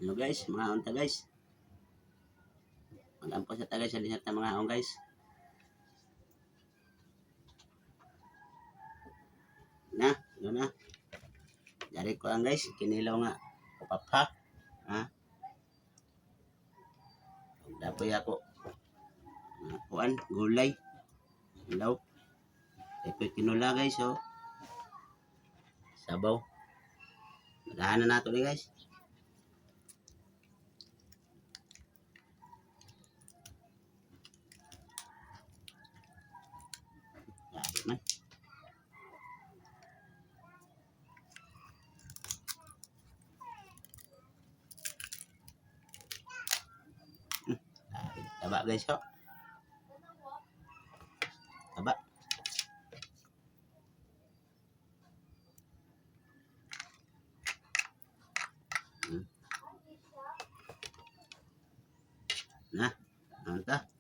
Hello guys, mangaon ta, guys. Magampo sa ta, guys, sa ta mangaon, guys. Na, ano na. Dari ko ang guys, kinilaw nga upapa. Ha? Dapoy ako. Nga kuan, gulay. Hello. Ito tinula, guys, oh. Sabaw. Nagahan na nato ni, guys. Grabe man. Grabe. Taba, guys, oh. Taba. Na, ano ta?